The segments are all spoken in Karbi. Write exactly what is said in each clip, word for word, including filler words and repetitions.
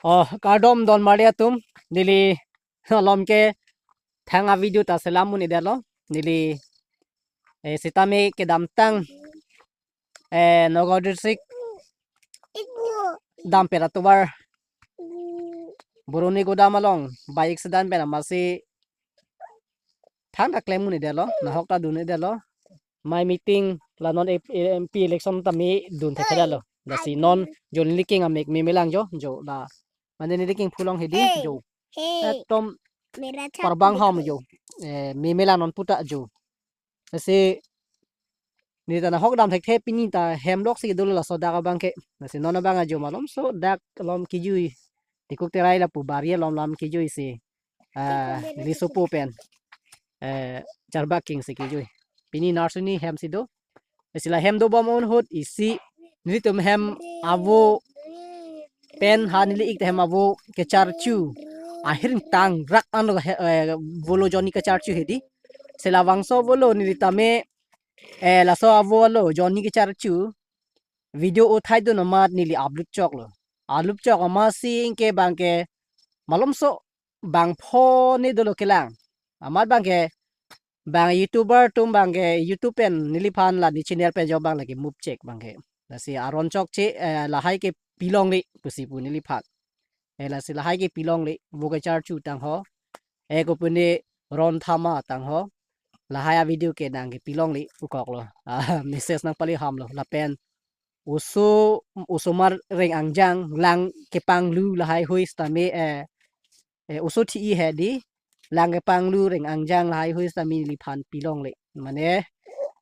Oh, kardom don Mari atum, neli alom ke thang a video ta selam un-edetlo, neli eh, sitame kedamtang eh, Nagaon district Dampet atovar Boroni godam along bike accident pen amatsi thang ta klem un-edetlo, nahok ta dun-edetlo. Mai meeting la non A- A- M P election ta me dun thekthedetlo. Lasi non jo neli king amek me melang jo, jo la. Mane neli king phulong hedi jo. Ekdom parbang ham jo. Eh, me melang non puta jo. Lasi neli ta nahok dam thekthe, pini ta hem lok si dolo laso dak abang ke. Lasi non abang ajo malomso dak alom kejui. Tikuk terai lapu bari alom lam kejui si. Ah, neli sopo pen. Eh, charbak king si kejui. Pini nursery hem si do. Lasi la hem dobom ahut isi nelitum hem avo pen ha neli ik ta hem avo kecharchu. Ahir tang rak an lo he- eh, volo jonni kecharchu hedi. Si labangso volo neli tame eh, laso avo lo jonni kecharchu video uthai dun amat neli upload choklo. Upload chok amatsi ingke bangke malomso bang pho ne dolo kelang. Amat bangke bang YouTuber atum bangke YouTube pen neliphan la ne channel pen jo bang lake move chek bangke. Lasi aron chokche eh, lahai ke pilongle pusi pu neliphan. Eh, lasi lahai ke pilongle, vo kecharchu tang ho. Eh, kopine ron thama tang ho. Lahai a video ke nang ke pilongle pukoklo. Ah, message nang pali hamlo. Lapen oso, osomar reng angjang lang kepanglu lahai hui sitame eh, eh oso thi-i hedi lang kepanglu reng angjang lahai hui sitame neliphan pilongle. Mane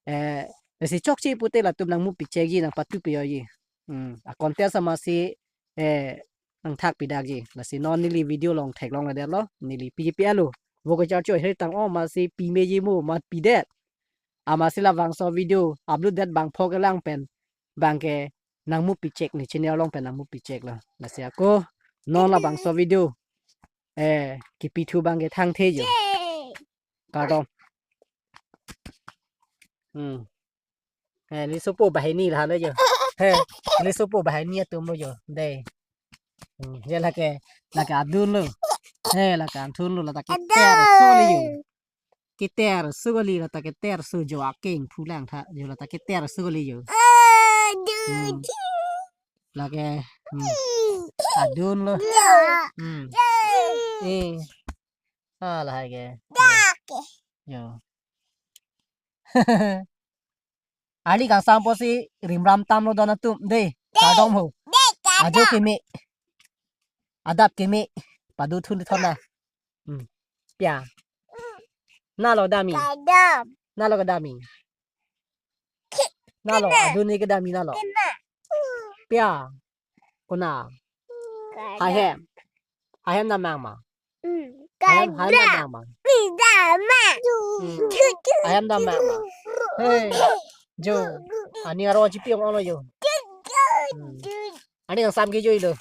eh lasi chokche pute latum nang move pichekji, nang patu piyoji. Hmm, a contest amatsi eh nangthak pidakji. Lasi non neli video along theklongledetlo. Neli P G P alo. Vo kecharchu ahir tang o amatsi pi meji mo mat pidet. Amatsi labangso video upload det bang pho kelang pen bangke nang move pichek, ne channel along pen nang move picheklo. Lasi ako non labangso video eh kipithu bangke thangthe jo. Kardom. Hmm. Eh, neli sopo banghini lahai lo jo. He, neli sopo banghini atum lo jo. Dei. Hmm, je lake, lake adun lo. He, lake adun lo, lata keter so kali jo. Keter so kali, lata keter so jo aking phulang tha jo, lata keter so kali jo. Hmm. Lake, hmm. Adun lo. Hmm. Eh. Ah, lahai ke. Jo. Arni kangsam apotsi rimram tamlo don atum dei. Kardom ho. Ajo keme. Adap keme. Padu thun thon na. Hmm. Pia. Nalo dami. Nalo kedami. Nalo adun ni kedami nalo. Pia. Kona. Hai hem. Hai hem dam mang ma. Hai hem, hai hem dam mang ma. Hmm. Hai hem dam mang ma. Hey. Jo. Arni aro chipi ong ong lo jo. Hmm. Arni kangsam ke jo ilo.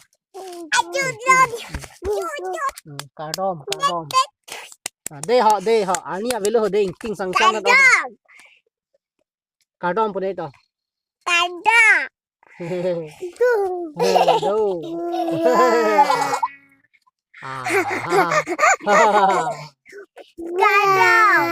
Hmm, kardom, kardom. Ah, dei ho, dei ho. Arni avelo ho dei, ingting sang sang na do. Kardom pu dei to. Kardom. Hello. Ah. Kardom. Kardom.